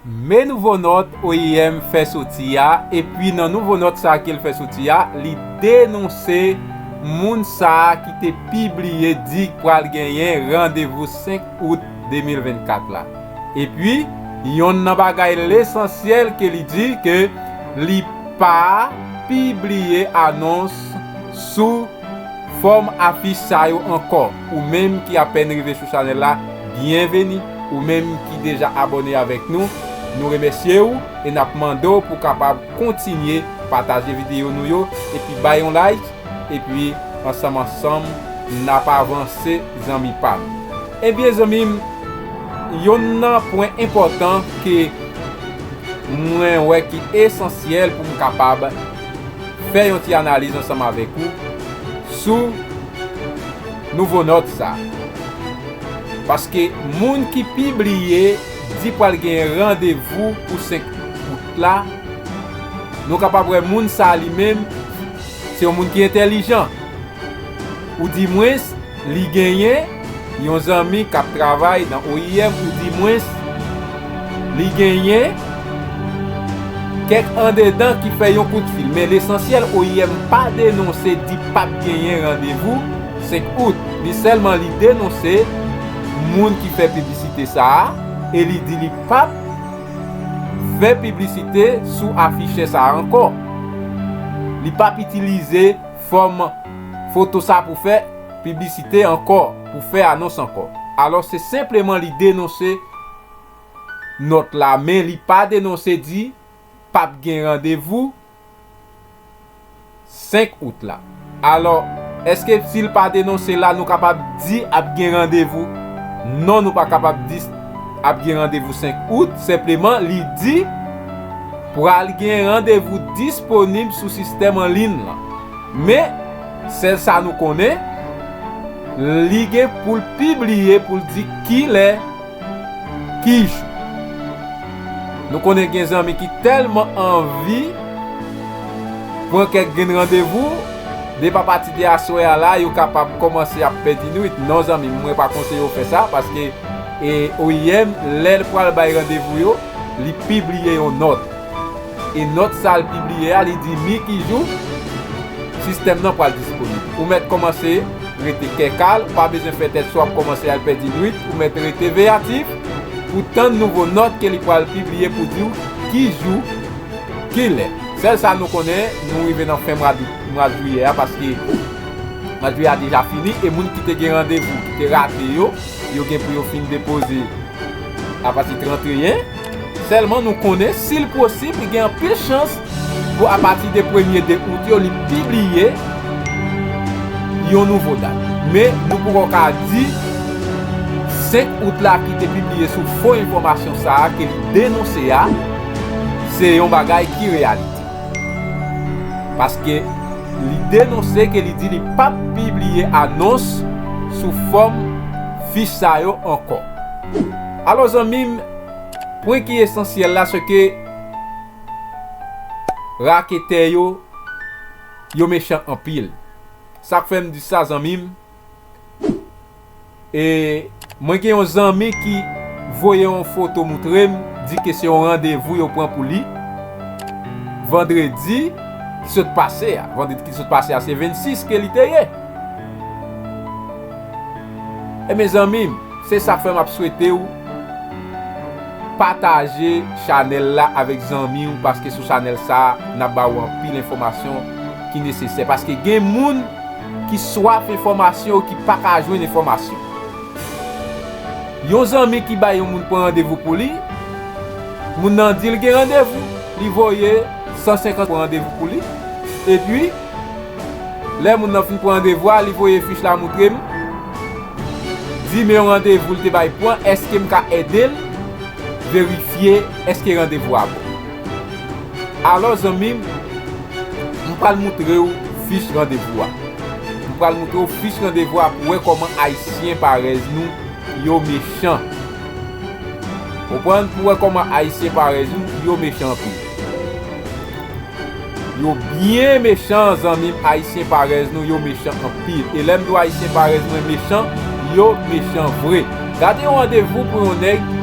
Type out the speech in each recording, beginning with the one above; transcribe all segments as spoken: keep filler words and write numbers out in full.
Men nouvo nòt O I M fè soti a, epi nan nouvo nòt sa a ke l fè soti a, li denonse moun sa a ki te pibliye di pral genyen randevou senk out de mil vennkat la. Epi, yonn nan bagay lesansyèl ke li di ke li pa pibliye anons sou fòm afich sa yo ankò. Ou menm ki apèn rive sou chanèl la, byenveni. Ou menm ki deja abòne avèk nou, nou remèsye w e n ap mande w pou w kapab kontinye pataje videyo nou yo, epi bay yon like, epi ansanm ansanm n ap avanse, zanmi pa m. Ebyen, zanmi m, yonn nan pwen enpòtan ke mwen wè ki esansyèl pou m kapab fè yon ti analiz ansanm avèk ou sou nouvo nòt sa. Paske moun ki pibliye di pral gen randevou pou senk out la, nou kapab wè moun sa li menm, se yon moun ki entèlijan. Ou di mwens, li genyen yon zanmi k ap travay nan O I M, ou di mwens, li genyen kèk andedan ki fè yon kout fil. Men lesansyèl, O I M pa denonse di p ap genyen randevou senk out. Li sèlman li denonse moun ki fè piblisite sa a e li di li p ap fè piblisite sou afichè sa a ankò. Li p ap itilize fòm foto sa pou fè piblisite ankò, pou fè anons ankò. Alò, se senpleman li denonse nòt la, men li pa denonse di p ap gen randevou senk out la. Alò, èske si l pa denonse la, nou kapab di ap gen randevou? Non, nou pa kapab di ap gen randevou senk out. Senpleman, li di pral gen randevou disponib sou sistèm an liy lan. Men, sèl sa nou konnen, li gen pou l pibliye, pou l di kilè, ki jou. Nou konnen gen zanmi ki tèlman anvi pran kèk grenn randevou, depi apati de aswè a la, yo kapab kòmanse ap pèdi nwit. Non, zanmi m, mwen pa konseye w fè sa, paske, e, O I M, lè l pral bay randevou yo, li pibliye yon nòt. E nòt sa l pibliye a, li di mi ki jou sistèm nan pral disponib. Ou mèt kòmanse rete kè kal, ou pa bezwen fè tèt cho ap kòmanse al pèdi nwit, ou mèt rete veyatif pou tann nouvo nòt ke li pral pibliye pou di w ki jou, ki lè. Sèl sa nou konnen, nou rive nan fen mwa d, mwa jiyè a, paske mwa jiyè a deja fini, e moun ki te gen randevou, ki te rate yo, yo gen pou yo fin depoze apati trannteyen. Sèlman nou konnen, si l posib, li gen anpil chans pou apati de premye de out yo, li pibliye yon nouvo dat. Men nou poko ka di senk out la ki te pibliye sou fo enfòmasyon sa a ke li denonse a, se yon bagay ki reyalite. Paske li denonse ke li di li p ap pibliye anons sou fòm fich sa yo ankò. Alò, zanmi m, pwen ki esansyèl la, se ke raketè yo, yo mechan anpil. Sa k fè m di sa, zanmi m, e mwen gen yon zanmi ki voye yon foto moutre m, di ke se yon randevou yo pran pou li vandredi ki sot pase a. Vandredi ki sot pase a, se vennsis ke li te ye. E mezanmi m, se sa k fè m ap swete w pataje chanèl la avèk zanmi w, paske sou chanèl sa a, n ap ba w anpil enfòmasyon ki nesesè. Paske gen moun ki swaf enfòmasyon, ki pa ka jwenn enfòmasyon. Yon zanmi ki bay yon moun pran randevou pou li, moun nan di l gen randevou, li voye san senkant pran randevou pou li, epi lè moun nan fin pran randevou a, li voye fich la moutre m, di men yon randevou l te bay pran, èske m ka ede l verifye èske randevou a bon? Alò, zanmi m, m pral moutre w fich randevou a. M pral moutre w fich randevou a pou w wè kòman Ayisyen parèz nou yo mechan. Konprann? Pou w wè kòman Ayisyen parèz nou yo mechan anpil. Yo byen mechan, zanmi m, Ayisyen parèz nou yo mechan anpil. E lè m di w Ayisyen parèz nou mechan, yo mechan vre. Gade yon randevou pou yon nèg,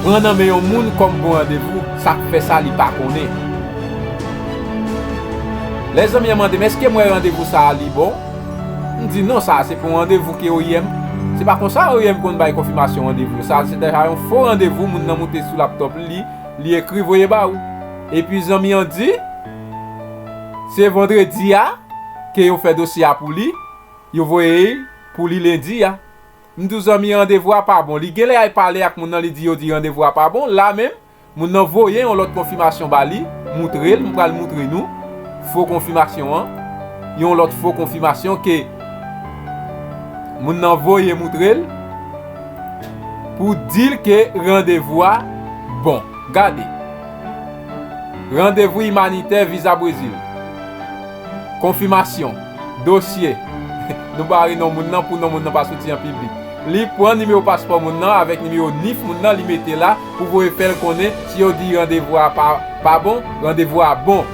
pran nan men yon moun kòm bon randevou, sa k fè sa li pa konnen. Lè zanmi an mande m, èske m wè randevou sa a li bon? M di, non, sa a se pou yon randevou ke O I M. Se pa konsa O I M konn bay konfimasyon randevou. Sa a se deja yon fo randevou, moun nan moute sou laptòp li, li ekri voye ba ou. Epi zanmi an di, se vandredi a ke yo fè dosye a pou li, yo voye l pou li lendi a. M di w zanmi, randevou a pa bon. Li genlè al pale ak moun nan, li di yo di randevou a pa bon. La menm, moun nan voye yon lòt konfimasyon ba li, moutre l, m pral moutre nou fo konfimasyon an. Yon lòt fo konfimasyon ke moun nan voye moutre l pou di l ke randevou a bon. Gade. Randevou imanitè, viza Brezil. Konfimasyon. Dosye. Nou bare non moun nan pou non moun nan pa soti an piblik. Li pran nimewo paspò moun nan avèk nimewo nif moun nan, li mete la pou voye fè l konnen si yo di randevou a pa, pa bon, randevou a bon.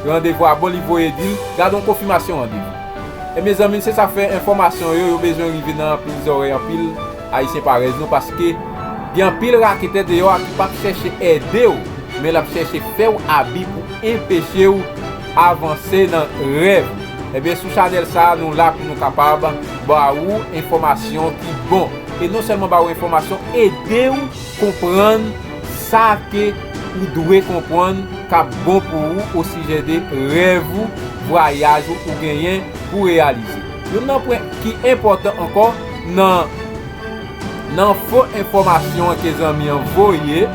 Randevou a bon, li voye di l, gade yon konfimasyon randevou. E mezanmi, se sa k fè enfòmasyon yo, yo bezwen rive nan anpil zòrèy anpil Ayisyen parèy nou, paske gen anpil raketè deyò a ki p ap chèche ede w, men l ap chèche fè w abi pou enpeche w avanse nan rèv ou. Ebyen, sou chanèl sa a, nou la pou nou kapab ba ou enfòmasyon ki bon. E non sèlman ba ou enfòmasyon, ede w konprann sa ke ou dwe konprann k ap bon pou ou osijè de rèv ou, vwayaj ou, ou genyen pou reyalize. Youn nan pwen ki enpòtan ankò nan, nan fo enfòmasyon an ke zanmi an voye,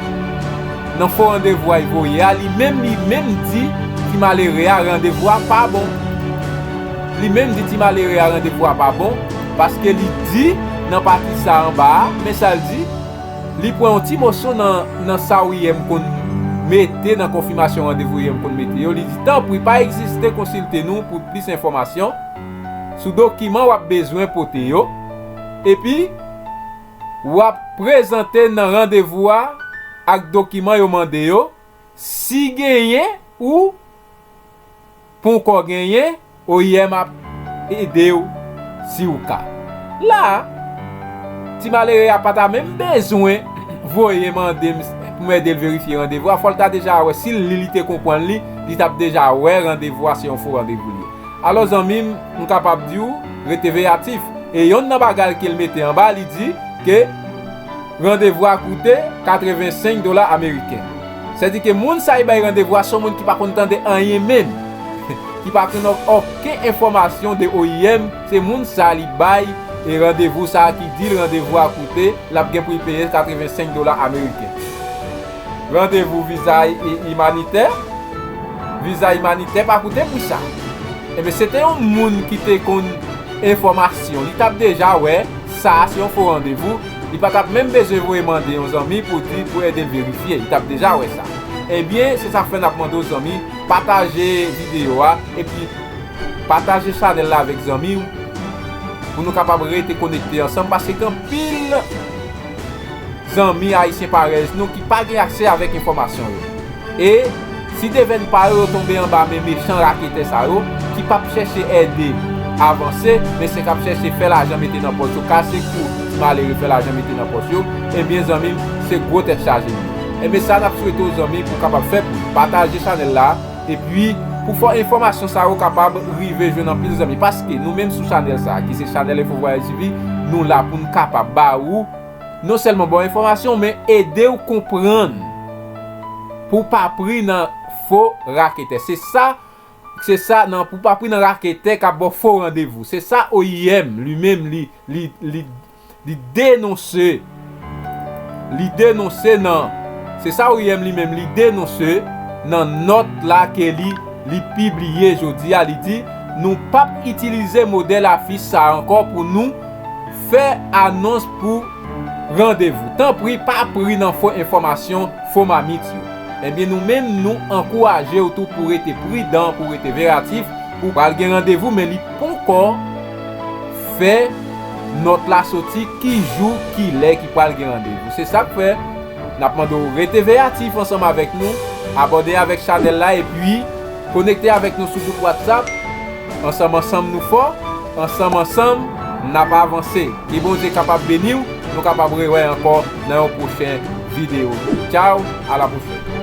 nan fo randevou a l voye a, li menm, li menm di ti malere a randevou a pa bon. Li menm di ti malere a randevou a pa bon, paske li di nan pati sa anba a, men sa l di, li pran yon ti moso nan, nan sa O I M konn mete, nan konfimasyon randevou O I M konn mete yo. Li di, tanpri, pa ezite konsilte nou pou plis enfòmasyon sou dokiman w ap bezwen pote yo. Epi, w ap prezante nan randevou a ak dokiman yo mande yo, si genyen ou ponkò genyen, O I M ap ede w si w ka. La a, ti malere a pa ta menm bezwen voye mande m pou m ede l verifye randevou a, fò l ta deja wè, si l li, li te konprann li, li t ap deja wè randevou a se yon fo randevou li ye. Alò, zanmi m, m kapab di w, rete veyatif. E yonn nan bagay ke l mete anba, li di ke randevou a koute katrevensenk dola ameriken. Sètadi ke moun sa a ki bay randevou a se yon moun ki pa konn tande anyen menm, ki pa konn okenn enfòmasyon de O I M, se moun sa a li bay e randevou sa a ki di l randevou a koute, l ap gen pou l peye katrevensenk dola ameriken. Randevou viza i-, imanitè, viza imanitè pa koute pri sa. Ebyen, se te yon moun ki te konn enfòmasyon, li t ap deja wè sa a se yon fo randevou, li pa t ap menm bezwen voye mande yon zanmi pou di, pou ede l verifye, li t ap deja wè sa. Ebyen, se sa k fè n ap mande w zanmi, pataje videyo a, epi pataje chanèl la avèk zanmi w, pou nou kapab rete konekte ansanm, paske gen anpil zanmi ayisyen parèy nou ki pa gen aksè avèk enfòmasyon yo. E si devèn pa yo, yo tonbe anba men mechan raketè sa yo, ki p ap chèche ede avanse, men se k ap chèche fè lajan mete nan pòch yo, kase kou ti malere, fè lajan mete nan pòch yo, ebyen zanmi m, se gwo tèt chaje li ye. Ebyen sa n ap swete w zanmi pou w kapab fè pou nou. Pataje chanèl la, epi pou fè enfòmasyon sa yo kapab rive jwenn anpil zanmi. Paske nou menm sou chanèl sa, ki se chanèl Enfo Vwayaj T V, nou la pou n kapab ba ou non sèlman ba w enfòmasyon, men ede w konprann pou w pa pri nan fo raketè. Se sa, se sa nan, pou w pa pri nan raketè k ap ba w fo randevou. Se sa O I M li menm li, li, li, li denonse. Li denonse nan, se sa O I M li menm li denonse nan nòt la ke li, li pibliye jodi a, li di, nou p ap itilize modèl afich sa a ankò pou nou fè anons pou randevou. Tanpri, pa pri nan fo enfòmasyon, fo mamit yo. Ebyen, nou menm, nou ankouraje w tou pou w rete pridan, pou w rete veyatif, pou w pral gen randevou, men li ponkò fè nòt la soti, ki jou, ki lè ki pral gen randevou. Se sa k fè, n ap mande w rete veyatif ansanm avèk nou, abòne avèk chanèl la, epi konekte avèk nou sou gwoup WhatsApp. Ansanm, ansanm, nou fò. Ansanm, ansanm, n ap avanse. Ke Bondye kapab beni w. Nou kapab rewè ankò nan yon pwochen videyo. Ciao, à la prochaine.